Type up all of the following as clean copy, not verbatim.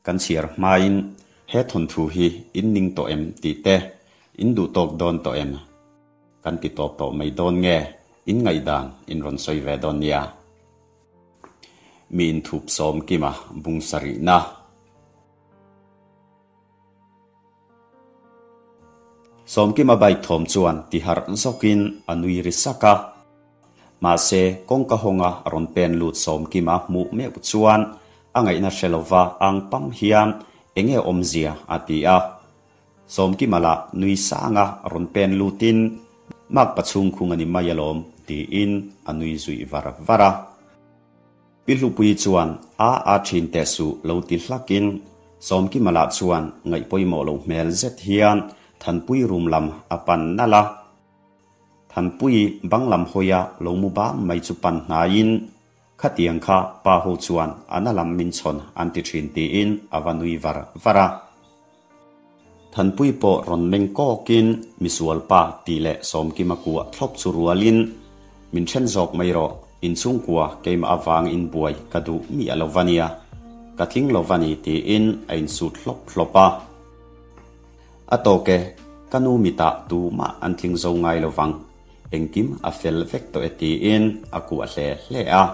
Kan chhiar hmain he thawnthu hi in ning tawh em tih te, in duh tawk dawn tawh em? Kan ti tawp tawh mai dawn nge? In ngaihdan in rawn sawi ve dawn nia. Mi inthup Sawmkima bung sarihna. Sawmkima bike thawm chuan ti harh zawkin a nui ri sak a. Mahse, kawngka hawnga rawn pen lut Sawmkima hmuh meuh chuan a ngaihna hre lova ang pam hian enge awmzia a ti a. Sawmkima lah nui sanga rawn pen lutin Makpa chhungkhung a ni mai alawm tiin a nui zuih var var a. Pi Hlupuii chuan a a thin teh suh lo ti hlakin Sawmkima lah chuan ngaih pawimawh loh hmel zet hian Thanpui room lam a pan nalh a. Thanpui bang lam hawia lo mu bam mai chu pan hnaiin Khatiang kha pa ho chuan a na lam min chhawn an ti thin tiin a va nui var var a. Thanpui pawh rawn meng kawkin misual pa tih leh Sawmkima kuah thlawp chu rualin, Min then zawk mai rawh, inchhungkua keimah avang in buai ka duh miah lo va nia, ka tling lo va ni tiin a insut hlawp hlawp a. A tawk e, ka nu mitah tumah an tling zo ngai lo vang, engkim a fel vek tawh e tiin a kuah hle hle a.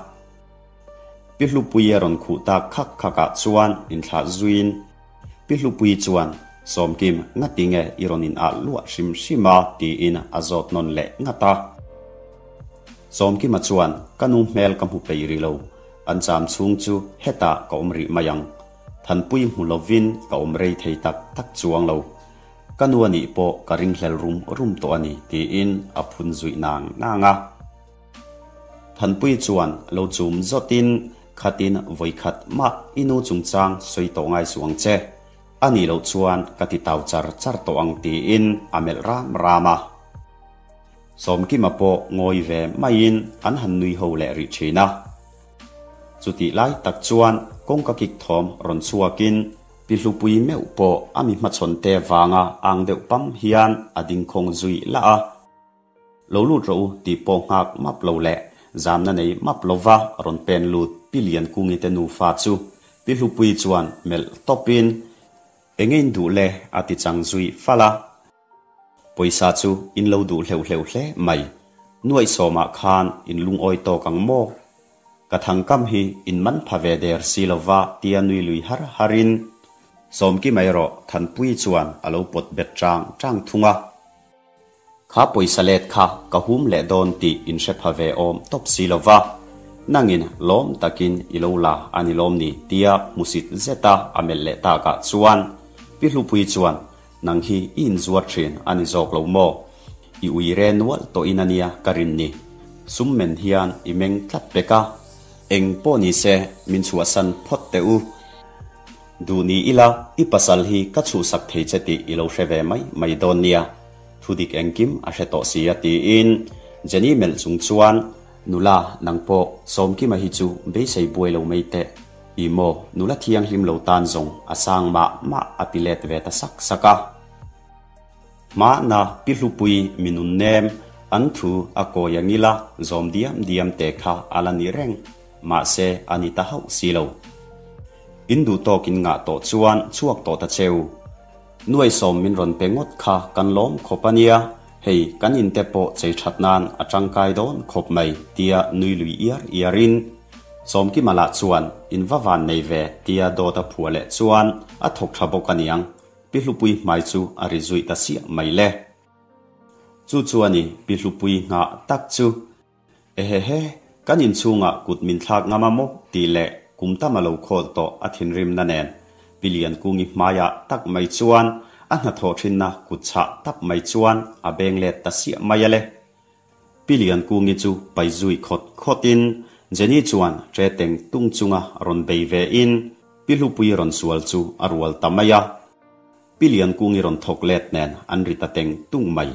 Pi Hlupuii a rawn khuh tak khak khakah chuan inthlah zuiin, Pi Hlupuii chuan, Sawmkim, ngati nge i rawn in ah luah hrim hrim a? tiin a zawt nawn leh ngat a. Sawmkima chuan, Ka nu hmel ka hmu peih rih lo, an cham chhung chu hetah ka awm rih mai ang. Thanpui hmu lovin ka awm rei thei tak tak chuang lo. Ka nu anih pawh ka ringhlel rum rum tawh a ni, tiin a phun zuih nang nang a. Thanpui chuan lo chum zawtin, Khatin vawikhat mah i nu chungchang sawi tawh ngai suh ang che. A nih loh chuan ka ti tau char char tawh ang tiin a melh ram ram a. Sawmkima pawh ngawi ve maiin an han nui ho leh rih thin a. Chutih lai tak chuan kawngka kik thawm rawn chhuakin Pi Hlupui meuh pawh a mi hmachhawn te vanga ang deuh pam hian a ding khawng zui lah a. Lo lut rawh u tih pawh nghak map lo leh zamna nei map lova rawn pen lut Pi Liankungi te nufa chu Pi Hlupuii chuan melh tawpin, Enge in duh le? a ti chang zui fal a. Pawisa chu in lo duh hleuh hleuh hle mai. Nuaihsawmah khan in lungawi tawk ang maw? Ka thangkam hi in man pha ve der si lova tia nui lui har harin Sawmki mai rawh Thanpuii chuan a lo pawt bet chang chang thung a. Kha pawisa let kha ka hum leh dawn tih in hre pha ve awm tawp si lo va, nangin lawm takin i lo la a ni lawm ni tia hmusit zeta a melh leh takah chuan Pi Hlupuii chuan nang hi i inzuar thin a ni zawk lo maw? I ui re nual tawhin a nia ka rin ni. Sum men hian i meng tlat pek a, eng pawh ni se min chhuahsan phawt teh u. Duh ni ila, i pasal hi ka chhuhsak thei che tih i lo hre ve mai mai dawn nia. Thudik engkim a hre tawh si a tiin Jenny melh chung chuan, Nula, nang pawh Sawmkima hi chu beisei buai lo mai teh. I maw, nula thianghlim lo tan zawng a sang mah mah a ti let ve ta sak sak a. Hmahna pi hlupui mi nun nem, an thu a kawi ang ila zawm diam diam te kha a la ni reng. Mahse, a ni ta hauh si lo. In duh tawkin ngah tawh chuan chhuak tawh ta cheu. Nuaisawm min rawn pe ngawt kha kan lawm khawp a nia, hei kan inte pawh chei that nan a tangkai dawn khawp mai tia nui lui iar iarin Sawmkima lah chuan in va van nei ve tia dawt a phuah leh chuan a thawk tha bawk a niang, Pi Hlupui hmai chu a ri zuih ta siah mai le. Chu chuan i Pi Hlupui nghah tak chu Ehehe, kan inchhungah kut min thlak ngam a maw? tih leh kum tam a lo khawl tawh a thinrimna nen Pi Liankungi hmaiah tak mai chuan a hnathawh thinna kut chhah tap mai chuan a beng let ta siah mai a le. Pi Liankungi chu pai zui khawt khawtin Jenny chuan tre teng tung chunga rawn bei ve in Pi Hlupuii rawn sual chu a rual ta mai a. Pi Liankungi rawn thawk let nen an ri ta teng tung mai.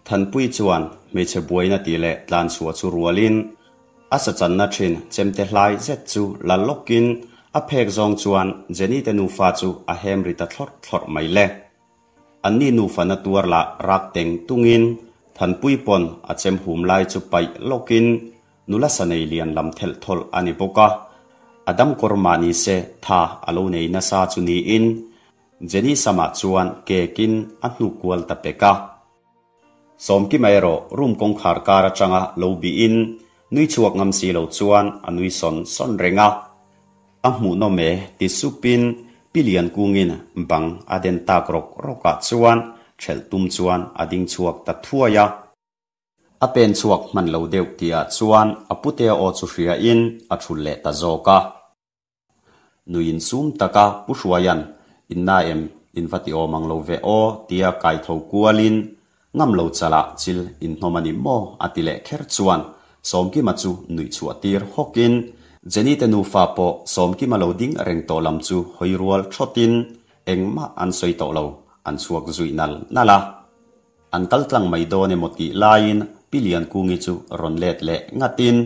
Thanpui chuan hmeichhe buaina tih leh tlan chhuah chu rualin a sachanna thin chemte hlai zet chu la lawkin a phek zawng chuan Jenny te nufa chu a hem ri ta thlawrh thlawrh mai le. Anni nufa na tuar lah rak teng tungin Thanpui pawn a chem hum lai chu paih lawkin nula sa nei lian lam thelh thawlh a ni bawk a. A dam kawr mah ni se tha a lo nei nasa chu niin Jenny samah chuan kekin a hnuk kual ta pek a. Sawmkima erawh room kawngkhar kar atanga lo bihin nui chhuak ngam si lo chuan a nui sawn sawn reng a. A hmuhnawm e ti supin Pi Liankungin bang a den tak rawk rawkah chuan ṭhelh tum chuan a ding chhuak ta thuai a. A pen chhuak hman lo deuh tihah chuan a putea aw chu hriain a thul leh ta zawk a. Nui insum taka Pu Hruaia'n inna em in va ti awm ang lo ve aw tia kai tho kualin ngam lo chalah chil inhnawm a ni maw a ti leh kher chuan Sawmkima chu nuih chhuah tir hawkin Jenny te nufa pawh Sawmkima lo ding reng tawh lam chu hawi rual thawtin engmah an sawi tawh lo an chhuak zui nal nal a. An kal tlang mai dawn emaw tih laiin Pi Liankungi chu rawn let leh ngatin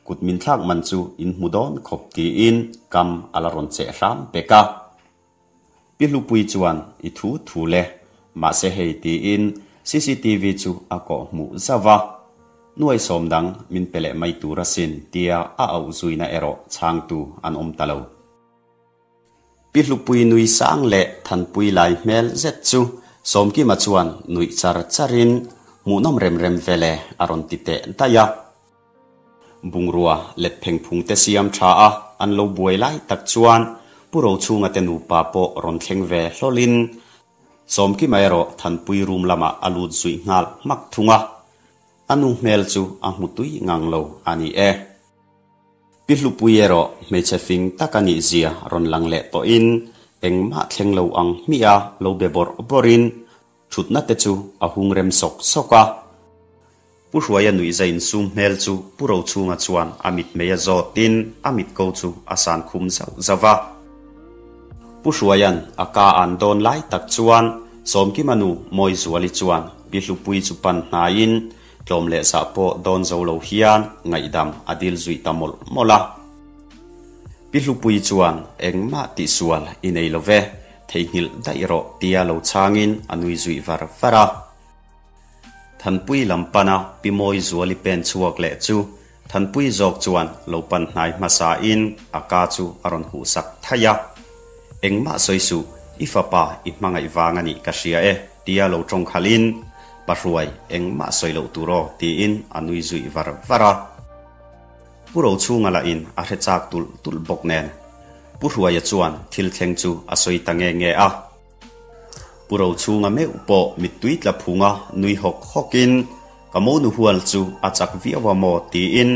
kut min thlak man chu in hmu dawn khawp tiin kam a la rawn cheh hram pek a. Pi Hlupui chuan i thu thu le, mahse hei tiin cctv chu a kawh hmuh zauh a. Nuai sawm dang min pe leh mai tur asin tia a auh zuina erawh chhangtu an awm ta lo. Pi Hlupui nui sang leh Thanpui lai hmel zet chu Sawmkima chuan nuih char charin hmuhnawm rem rem vele a rawn ti teh daih a. Bungrua let pheng phung te siam tha a an lo buai lai tak chuan Pu Rochhunga te nupa pawh rawn thleng ve hlawlin Sawmkima erawh Thanpui room lamah a lut zuih nghal hmak thung a. A nu hmel chu a hmu tui ngang lo a ni e. Pi Hlupui erawh hmeichhe fing tak a nih zia rawn lang leh tawhin engmah thleng lo ang hmiah lo be bawrh bawrhin thutna te chu a hung rem sawk sawk a. Pu Hruaia nuihza insum hmel chu Pu Rochhunga chuan a mitmei a zawtin a mitko chu a san khum zauh zauh a. Pu Hruaia'n a ka an dawn lai tak chuan Sawmkima nu Mawizuali chuan Pi Hlupui chu pan hnaiin Tlawm leh zah pawh dawn zo lo hian ngaihdam a dil zuih ta mawlh mawlh a. Pi Hlupui chuan engmah tihsual i nei lo ve, theihnghilh daih rawh tia lo chhangin a nui zuih var var a. Thanpui lam pana Pi Mawizuali pen chhuak leh chu Thanpui zawk chuan lo pan hnai hmasain a ka chu a rawn huh sak thaih a. Engmah sawi suh, i fapa i hmangaih vang a nih ka hria e, tia lo tawng khalhin, Pahruai, engmah sawi loh tur aw, tiin a nui zuih var var a. Pu Rochhunga lahin a hre chak tulh tulh bawk nen, Pu Hruaia chuan thil thleng chu a sawi ta nge nge a. Pu Rochhunga meuh pawh mittui tla phunga nui hawk hawkin, Ka monu hual chu a chak viau a maw? tiin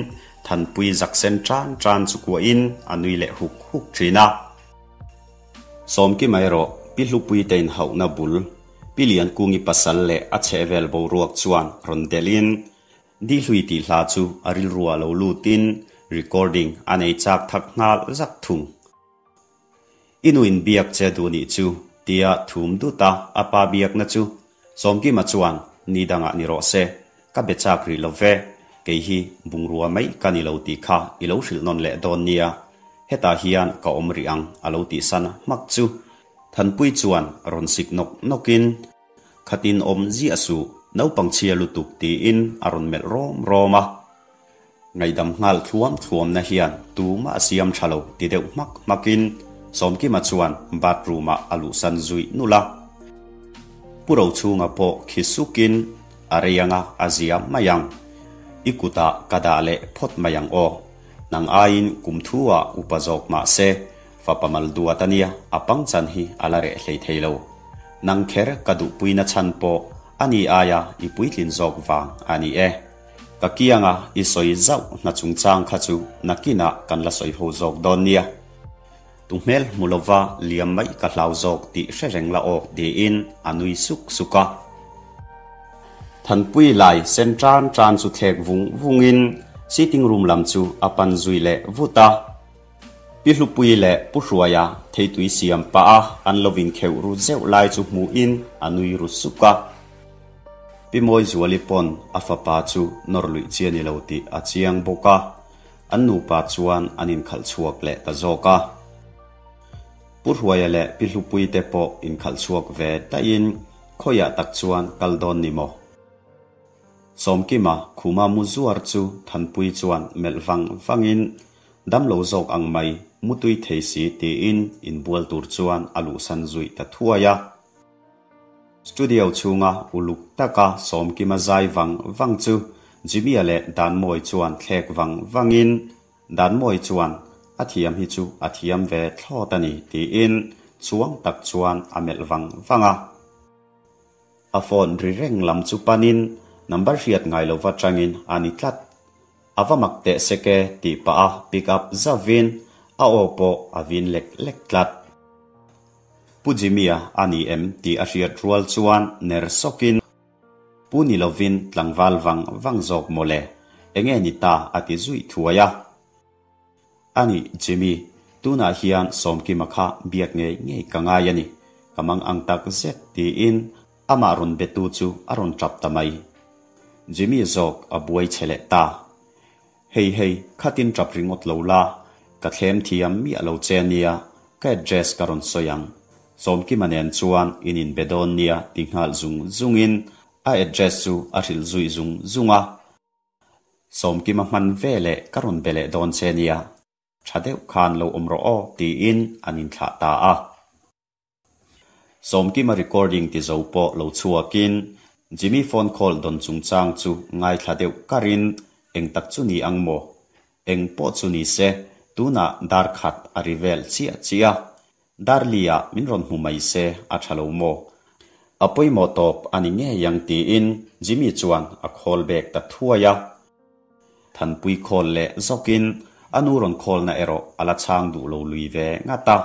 Thanpui zak sen tan tan chu kuahin a nui leh huk huk thin a. Sawmkima erawh Pi Hlupui te inhauhna bul, Pi Liankungi pasal leh a chhehvel boruak chuan rawn delhin Dihlui tih hla chu a rilruah lo lutin recording a nei chak thak nghal zak thung. I nu in biak che duh nih chu, tia thum dut a a pa biakna chu Sawmkima chuan ni dangah ni rawh se, ka be chak rih lo ve, kei hi bungrua mai ka ni lo tih kha i lo hrilh nawn leh dawn nia, hetah hian ka awm rih ang a lo tihsan hmak chu Thanpui chuan rawn sik nawk nawkin Khatin awm ziah suh, naupang chhia lutuk tiin a rawn melh rawm rawm a. Ngaihdam nghal thluam thluamna hian tumah a siam tha lo ti deuh hmak hmakin Sawmkima chuan bathroom ah a luhsan zuih nulh a. Pu Rochhunga pawh khi sukin a rei anga a zia mai ang. I kutah ka dah leh phawt mai ang aw. Nang aiin kum thu ah upa zawk mah se fapa mal duat a nia a pangchan hi a la reh hlei thei lo. Nang kher ka duhpuina chhan pawh a ni aia i puitlin zawk vang a ni e. Ka kianga i sawi zauh hna chungchang kha chu nakinah kan la sawi ho zawk dawn nia. Tu hmel hmu lova liam mai ka hlau zawk tih hre reng la aw tiin a nui suk suk a. Thanpui lai sen tan tan chu thlek vung vungin sitting room lam chu a pan zui leh vut a. Pi Hlupui leh Pu Hruaia theitui siam pah a an lo inkheuh ru zeuh lai chu hmuhin a nui ru suk a. Pi Mawizuali pawn a fapa chu nawr luih chi a ni lo tih a chiang bawk a, an nupa chuan an inkhalh chhuak leh ta zawk a. Pu Hruaia leh Pi Hlupui te pawh inkhalh chhuak ve daihin khawiah tak chuan kal dawn ni maw? Sawmkima khuma mu zuar chu Thanpui chuan melh vang vangin damlo zawk ang mai Mutui thei si tiin inbual tur chuan a luhsan zui ta thuai a. Studio chhunga uluk taka Sawmkima zai vang vang chu Jimmy-a leh Danmawii chuan thlek vang vangin Danmawii chuan a thiam hi chu a thiam ve thlawt a ni tiin chuang tak chuan a melh vang vang a. A phone ri reng lam chu panin number hriat ngai lova tangin a ni tlat. A va mak teh sek e tih pah a pick up zauhin a aw pawh a vin lek lek tlat. Pu Jimmy-a a ni em tih a hriat rual chuan ner sawkin Pu ni lovin tlangval vang vang zawk mawle, enge ni ta a ti zuih thuai a. A nih, Jimmy, tunah hian Sawmkima kha biak ngei ngei ka ngai a ni, ka mang ang tak zet tiin amah rawn betu chu a rawn tap ta mai. Jimmy zawk a buai che leh ta. Hei hei, khatin tap ringawt lo la, ka thlem thiam miah lo che nia, ka address ka rawn sawi ang. Sawmkima nen chuan in inbe dawn nia ti nghal zung zungin a address chu a hrilh zui zung zung a. Sawmkima hman ve leh ka rawn be leh dawn che nia, tha deuh khan lo awm rawh aw tiin an inthlah ta a. Sawmkima recording ti zo pawh lo chhuakin Jimmy phone call dawn chungchang chu ngaithla deuh karin eng tak chu ni ang maw? Eng pawh chu ni se, tunah dar khat a ri vel chiah chiah a. Darli-ah min rawn hmu mai se a tha lo maw? A pawimawh tawp a ni ngei ang tiin Jimmy chuan a call back ta thuai a. Thanpui call leh zawkin a nu rawn call na erawh a la chhang duh lo lui ve ngat a.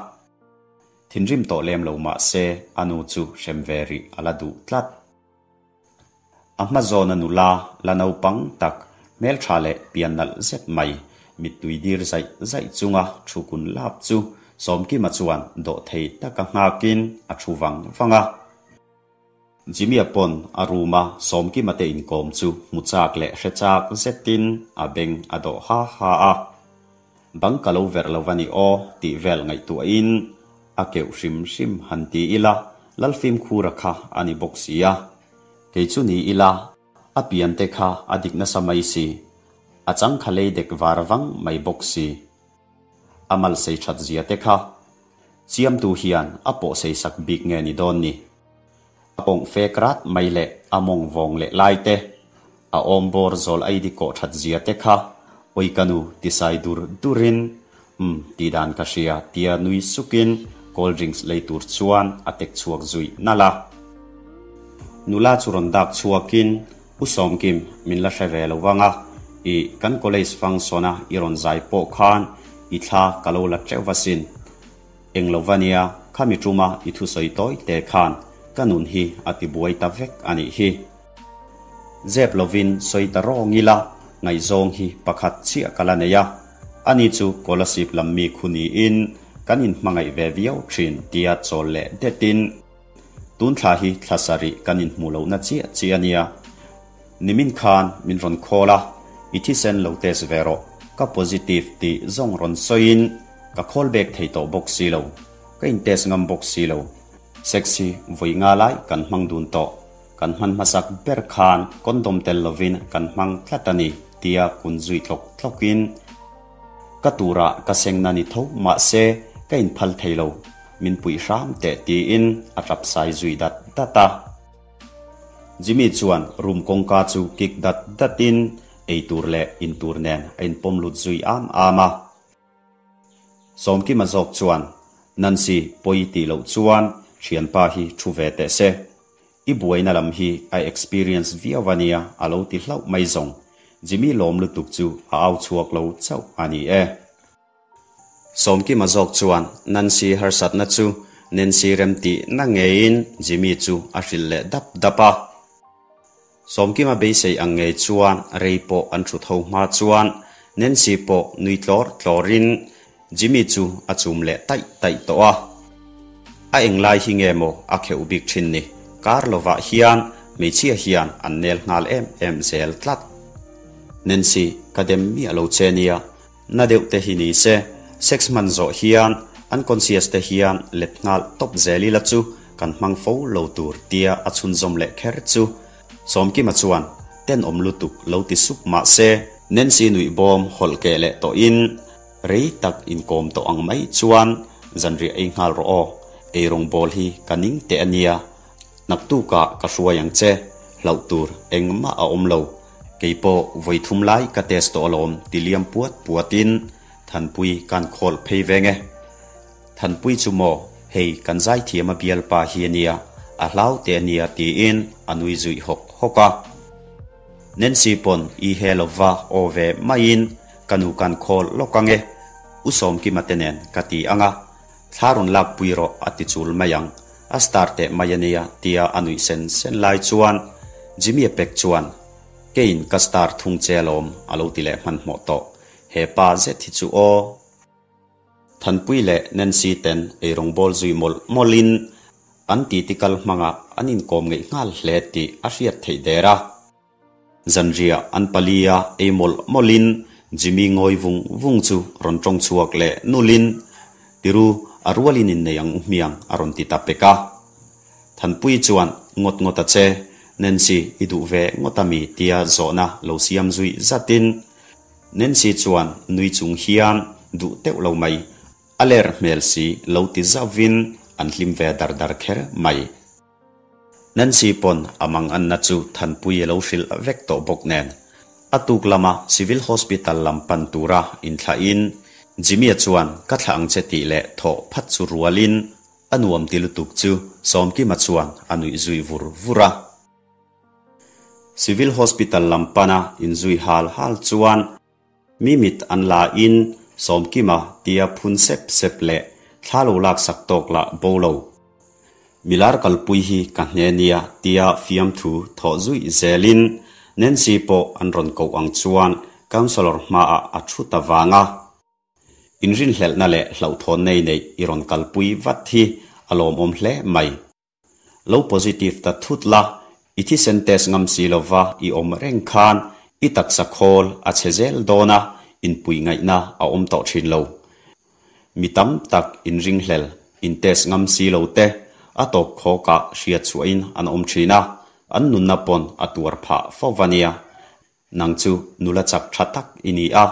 Thinrim tawh lem lo mah se a nu chu hrem ve rih a la duh tlat. A hma zawna nula la naupang tak hmeltha leh pian nalh zet mai mittui dir zaih zaih chunga thu kun lap chu Sawmkima chuan dawh thei taka nghakin a thu vang vang a. Jimmy-a pawn a room-a Sawmkima te inkawm chu hmu chak leh hre chak zetin a beng a dawh ha ha a. Bang ka lo verh lo va ni aw tih vel ngaihtuahin a keuh hrim hrim han ti ila Lalfimkhura kha a ni bawk si a. Kei chu ni ila a pian te kha a dik nasa mai si, a chang kha lei dek var vang mai bawk si. A mal sei that zia te kha Chiamtu hian a pawh sei sak bik nge ni dawn ni. A pawng fek rat mai leh a mawng vawng leh lai te, a awm bawr zawl aidi kawh that zia te kha awi ka nu tisai dur durin umm tih dan ka hria tia nui sukin cold drinks lei tur chuan a tek chhuak zui nalh a. Nula chu rawn dak chhuakin U Sawmkim min la hre ve lo vang a, i kan college function a i rawn zai pawh khan i thla ka lo la teuh va sin. Eng lo va nia, khami tuma i thusawi tawi te khan ka nun hi a ti buai ta vek a nih hi. Zep lovin sawi ta rawng ila, ngaihzawng hi pakhat chiah ka la nei a, ani chu Kolasib lam mi khu niin kan inhmangaih ve viau thin tia chawl leh detin tun thla hi thla sarih kan inhmuh lohna chiah chiah a nia. Nimin khan min rawn call a, i thisen lo test ve rawh, ka positive tih zawng rawn sawiin ka call back thei tawh bawk si lo, ka in test ngam bawk si lo. Sex hi vawi nga lai kan hmang dun tawh, kan hman hmasak ber khan condom tel lovin kan hmang tlat a ni tia kun zui tlawk tlawkin ka turah ka sengna ni tho mahse ka inphal thei lo, min puih hram teh tiin a tap sai zui dat dat a. Jimmy chuan room kawngka chu kick dat datin ei tur leh in tur nen a inpawm lut zui am am a. Sawmkima zawk chuan, Nancy, pawi tih loh chuan thianpa hi thu ve teh se. I buaina lam hi a experience viau a nia a lo ti hlauh mai zawng. Jimmy lawm lutuk chu a au chhuak lo chauh a ni e. Sawmkima zawk chuan Nancy harsatna chu Nancy remtihna ngeiin Jimmy chu a hrilh leh dap dap a. Sawmkima beisei ang ngei chuan rei pawh an thut ho hma chuan Nancy pawh nui tlawr tlawrin Jimmy chu a chum leh taih taih tawh a. A englai hi nge maw a kheuh bik thin ni, kar lovah hian hmeichhia hian an nel nghal em em zel tlat. Nancy, ka dem miah lo che nia, Na deuh te hi ni se, sex hman zawh hian an conscious te hian let nghal tawp zel ila chu kan hmang fo lo tur tia a chhunzawm leh kher chu Sawmkima chuan tenawm lutuk lo ti sup mah se, Nancy nuih bawm hawlh keh leh tawhin Rei tak inkawm tawh ang mai chuan zanriah ei nghal rawh aw, eirawng bawl hi ka ning teh a nia. Naktukah ka hruai ang che, hlauh tur engmah a awm lo. Kei pawh vawi thum lai ka test tawh alawm ti liam puat puatin Thanpui kan khawl phei veng e. Thanpui chu maw, hei kan zaithiam a bialpa hi a nia, a hlau teh a nia tiin a nui zuih hawk hawk a. Nancy pawn i he lova aw ve maiin ka nu kan khawl lawk ang e, U Sawmkima te nen ka ti ang a, thla rawn lakpui rawh a ti chul mai ang, a star teh mai a nia tia a nuih sen sen lai chuan Jimmy-a pek chuan keiin ka star thung che alawm a lo ti leh hmanhmawh tawh, he pa zet hi chu aw. Thanpui leh Nancy ten eirawng bawl zui mawlh mawlhin an titi kal hmangah an inkawm ngeih nghal hle tih a hriat theih der a. Zanriah an palia ei mawlh mawlhin Jimmy ngawi vung vung chu rawn tawng chhuak leh nulhin, Tiru, a rualin innei ang u hmiang a rawn ti ta pek a. Thanpui chuan ngawt ngawt a che, Nancy i duh ve ngawt a mi tia zawhna lo siam zui zatin Nancy chuan nui chung hian duh teuh lo mai, a ler hmel si lo ti zauhin an hlim ve dar dar kher mai. Nancy pawn a mang anna chu Thanpui a lo hrilh vek tawh bawk nen, a tuk lama Civil Hospital lam pan tura inthlahin Jimmy-a chuan ka thlah ang che tih leh thawh phat chu rualin a nuam ti lutuk chu Sawmkima chuan a nuih zui vur vur a. Civil Hospital lam pana inzui hal hal chuan mi mit an la in Sawmkima tia phun sep sep leh thla lo laksak tawk lah bo lo. Milar kalpui hi ka hne nia tia fiamthu thawh zuih zelin Nancy pawh an rawn koh ang chuan Councillor hmaah a thu ta vang a. Inrinhlelhna leh hlauhthawn nei neih i rawn kalpui vat hi a lawmawm hle mai. Lo positive ta thut la, i thisen test ngam si lova i awm reng khan i taksa khawl a chhe zel dawn a, inpuih ngaihna a awm tawh thin lo. Mi tam tak inringhlel, in test ngam si lo te a tawp khawkah hriat chhuahin an awm thin a, an nunna pawn a tuar phah fo va nia. Nang chu nula chak tha tak i ni a,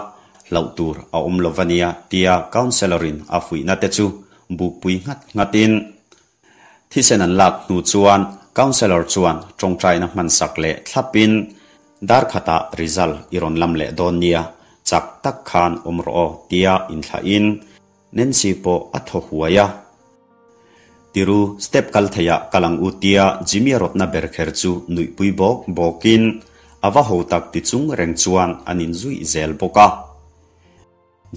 hlauh tur a awm lo va nia tia counsellor in a fuihna te chu bukpui nghat nghat in thisen an lak hnu chuan counsellor chuan tawngtaina hman sak leh thlap in dar khatah result i rawn lam leh dawn nia, chak tak khan awm rawh aw tia inthlah in Nancy pawh a thaw huai a. Tiru, step kal theiah kal ang u tia Jimmy-a rawtna ber kher chu nuihpui bawk bawkin a va ho tak ti chung reng chuan an inzuih zel bawk a.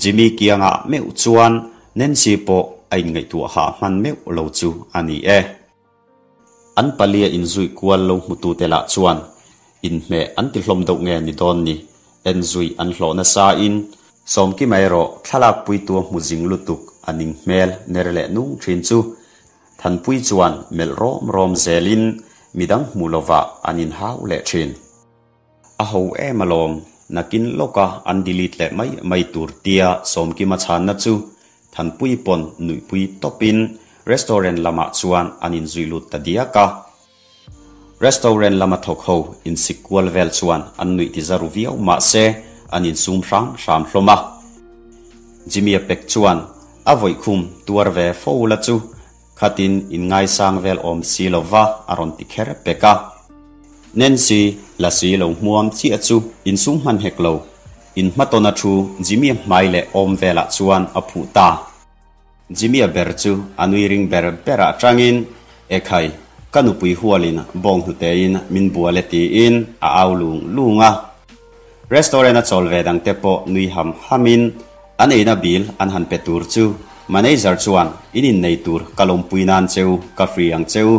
Jimmy kiangah meuh chuan Nancy pawh a inngaihtuah hah hman meuh lo chu a ni e. An palia inzui kual lo hmutute lah chuan inhmeh an ti hlawm deuh nge ni dawn ni, enzui an hlawh nasa in Sawmkima erawh thlalak puitu a hmu zing lutuk a ning hmel ner leh nung thin chu Thanpui chuan melh rawm rawm zelin midang hmu lovah an inhau leh thin. A ho em alawm, nakin lawka an delete leh mai mai tur tia Sawmkima chhanna chu Thanpui pawn nuihpui tawpin restaurant lamah chuan an inzui lut ta diak a. Restaurant lama thawk ho insik kual vel chuan an nuih ti za ru viau mahse an insum hram hram hlawm a. Jimmy-a pek chuan a vawikhum tuar ve fo la chu Khatin inngaisang vel awm si lova a rawn ti kher pek a. Nancy la si lo hmuam chiah chu insum hman hek lo. In hmatawna thu Jimmy-a hmai leh awm velah chuan a phuh ta. Jimmy-a ber chu a nui ring ber berah tangin, Ekhai, ka nupui hualin bawng hnutein min bual e tiin a au lung lung a. Restaurant a chawl ve dangte pawh nui ham hamin an eina bill an han pe tur chu manager chuan in innei tur ka lawmpui nan cheu ka free ang cheu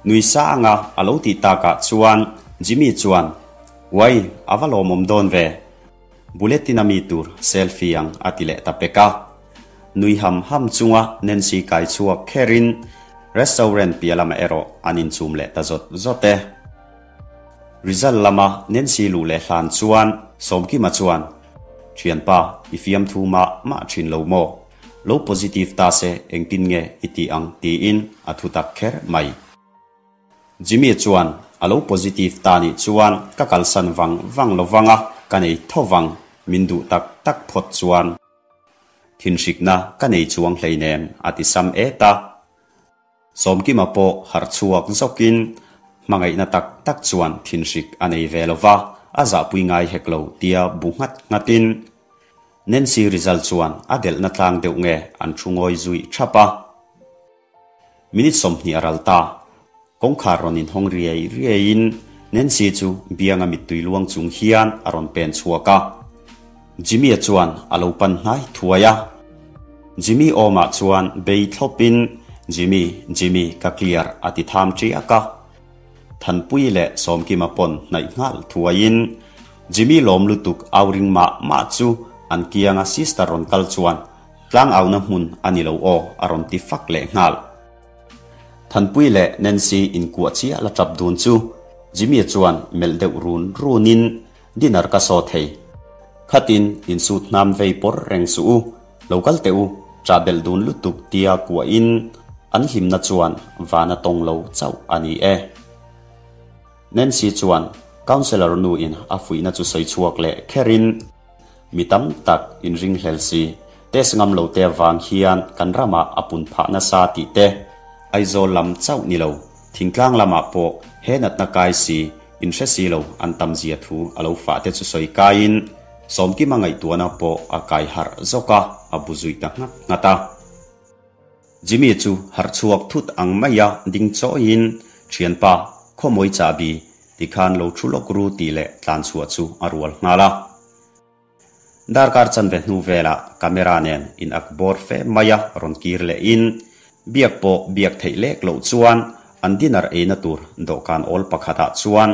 nui sanga a lo tih takah chuan Jimmy chuan Uai a va lawmawm dawn ve bulletin a mi tur selfie ang a ti leh ta pek a. Nui ham ham chunga Nancy kai chhuak kherin restaurant piah lamah erawh an inchum leh ta zawt zawt e. Result lama Nancy luh leh hlan chuan Sawmkima chuan, Thianpa, i fiamthu mah mah thin lo maw? Lo positive ta se engtin nge i tih ang? tiin a thu tak kher mai. Jimmy chuan, A lo positive ta nih chuan ka kalsan vang vang lo vang a, ka nei tho vang, min duh tak tak phawt chuan. Thinhrikna ka nei chuang hleinem a ti sam et a. Sawmkima pawh harh chhuak zawkin hmangaihna tak tak chuan thinhrik a nei ve lo va, a zahpui ngai hek lo tia bu nghat nghatin Nancy result chuan a delhna tlang deuh nge an thu ngawi zui thap a. Minute 20 a ral ta. Kawngkhar rawn inhawng riai riaiin Nancy chu bianga mittui luang chung hian a rawn pen chhuak a. Jimmy-a chuan a lo pan hnai thuai a. Jimmy awmah chuan bei thlawpin, Jimmy, Jimmy, ka clear a ti tham ṭiak a. Thanpui leh Sawmkima pawn hnaih nghal thuaiin Jimmy lawm lutuk au ring mah mah chu an kianga sister rawn kal chuan tlang auna hmun a ni lo aw a rawn ti fak leh nghal. Thanpui leh Nancy inkuah chiah la tap dun chu Jimmy-a chuan melh deuh run runin dinner ka saw thei. Khatin insut hnam vei pawr reng suh u, lo kal teh u, ṭah belh dun lutuk tia kuahin an hlimna chuan van a tawng lo chauh a ni e. Nancy chuan counsellor nu in a fuihna chu sawi chhuak leh kherin, Mi tam tak inringhlel si, test ngam lo te avang hian kan ramah a pun phah nasa tih te, Aizawl lam chauh ni lo, thingtlang lamah pawh he natna kai si, inhre si lo an tam zia thu a lo fah te chu sawi kaiin Sawmkima ngaihtuahna pawh a kai harh zawk a, a bu zuih ta nghat nghat a. Jimmy chu harh chhuak thut ang maia ding chawiin, Thianpa, khawmawi chahbi, tikhan lo thu lawk ru tih leh tlan chhuah chu a rual nghal a. Darkar chanve hnu velah camera nen in ak bawr fe maia rawn kir lehin, biak pawh biak theih lek loh chuan an dinner eina tur dawhkan awl pakhatah chuan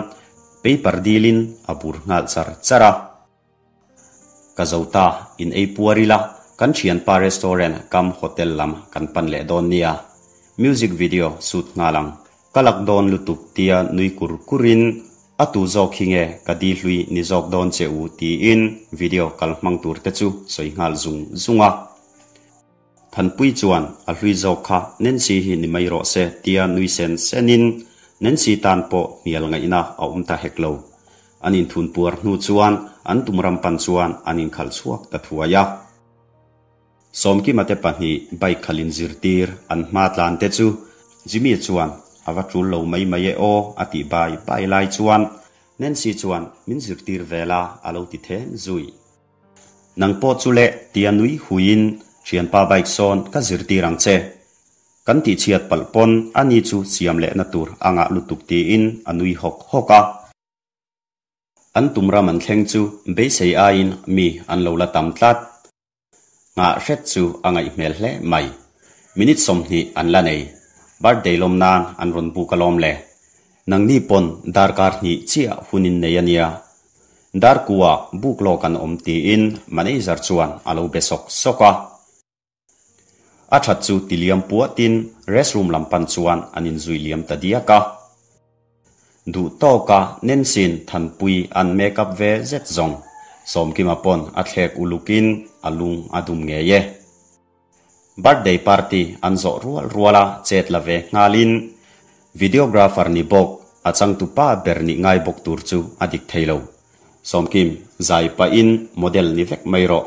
paper dilin a bur nghal char char a. Ka zo ta, in ei puar ila, kan thianpa restaurant kam hotel lam kan pan leh dawn nia. Music video shoot nghal ang, ka lak dawn lutuk tia nui kur kurin a tu zawk hi nge ka di hlui ni zawk dawn che u tiin video kal hmang tur te chu sawi nghal zung zung a. Thanpui chuan a hlui zawk kha Nancy hi ni mai rawh se tia nui sen senin Nancy tan pawh hnial ngaihna a awm ta hek lo. An inthun puar hnu chuan an tum ram pan chuan an inkhalh chhuak ta thuai a. Sawmkima te pahnih bike khalh inzirtir an hma tlan te chu Jimmy chuan a va tul lo mai mai e aw a tih bai bai lai chuan Nancy chuan min zirtir ve la a lo ti then zui. Nang pawh chu leh tia nui huiin thianpa bike sawn ka zirtir ang che. Kan tihchhiat palh pawn ani chu siam lehna tur a ngah lutuk tiin a nui hawk hawk a. An tum ram an thleng chu beisei aiin mi an lo la tam tlat. Nghah hret chu a ngaih hmel hle mai. Minute 20 an la nei. Birthday lawm nan an rawn buk alawm le. Nangni pawn darkar hnih chiah hun in nei a nia. Darkua buk lawk an awm tiin manager chuan a lo be sawk sawk a. A that chu ti liam puatin restroom lam pan chuan an inzui liam ta diak a. Duh tawka Nancy'n Thanpui an make up ve zet zawng Sawmkima pawn a thlek ulukin a lung a dum ngei e. Birthday party an zawh rual rual a chet la ve nghalin videographer ni bawk a changtupa ber nih ngai bawk tur chu a dik thei lo. Sawmkim, zai pahin model ni vek mai rawh.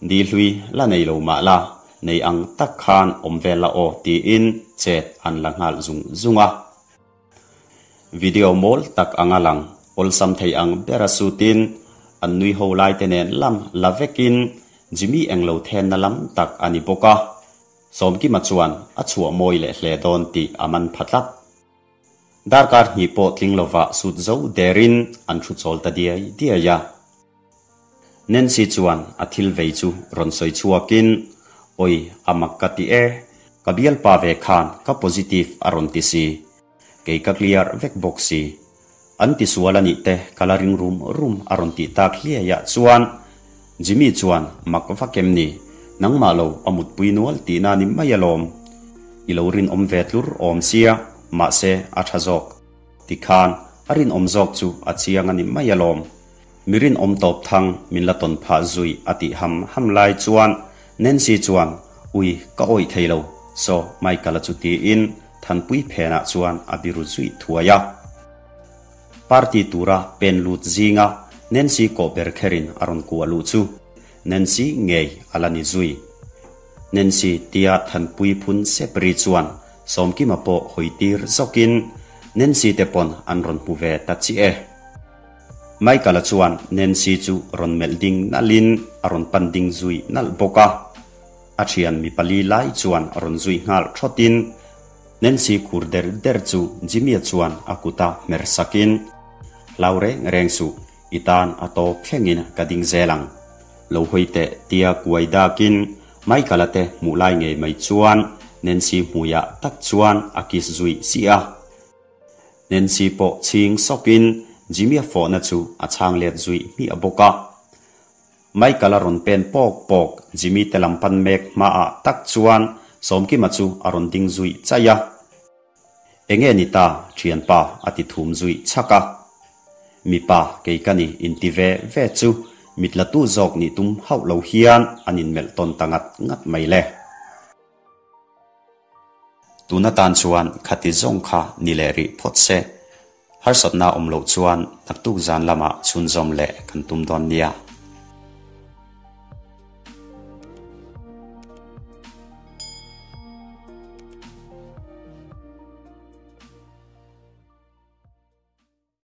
Di hlui la nei lo mah la, nei ang tak khan awm vel la aw tiin chet an la nghal zung zung a. Video mawl tak anga lang awlsam thei ang bera sutin an nui ho lai te nen lam la vekin Jimmy englo thenna lam tak a ni bawk a. Sawmkima chuan a chhuah mawi leh hle dawn tih a man pha tlat. Darkar hnih pawh tling lovah sut zo derin an thu chawl ta diai diai a. Nancy chuan a thil vei chu rawn sawi chhuakin, Oi, a mak ka ti e, ka bialpa ve khan ka positive a rawn ti si, kei ka clear vek bawk si. An ti sual a nih te ka la ring rum rum a rawn tih tak hliaiah chuan Jimmy chuan mak vak em ni, nangmah lo a mutpui nual tihna ni mai alawm. I lo rinawm ve tlur awm sia, mahse a tha zawk. Tikhan a rinawm zawk chu a chiang a ni mai alawm. Mi rinawm tawp thang min la tawn phah zui a tih ham ham lai chuan Nancy chuan ui ka awih thei lo, saw Michael-a chu tiin Thanpui phenah chuan a biru zui thuai a. Party tura pen lut zinga Nancy kawh ber kherin a rawn kuah luh chu Nancy ngei a la ni zui. Nancy tia Thanpuii phun sep ri chuan Sawmkima pawh hawi tir zawkin Nancy te pawn an rawn hmu ve ta chiah e. Michael-a chuan Nancy chu rawn melh ding nalhin a rawn pan ding zui nalh bawk a. A thian mi pali lai chuan rawn zui nghal thawtin Nancy khur der der chu Jimmy-a chuan a kuta hmer sakin, Hlau reng reng suh, i tan a tawp thlengin ka ding zel ang. Lo hawi teh tia kuai dakin Michael-a te hmuh lai ngei mai chuan Nancy hmuiah tak chuan a kiss zui si a. Nancy pawh chhing sawkin Jimmy-a fawhna chu a chhang let zui hmiah bawk a. Michael-a rawn pen pawk pawk Jimmy te lam pan mek hmaah tak chuan Sawmkima chu a rawn ding zui chaih a. Enge ni ta thianpa a ti thum zui chhak a. Mipa kei ka ni inti ve ve chu mit la tu zawk nih tum hauh lo hian an inmelh tawn ta ngat ngat mai le. Tun atan chuan khati zawng kha ni leh rih phawt se. Harsatna awm loh chuan naktuk zan lamah chhunzawm leh kan tum dawn nia.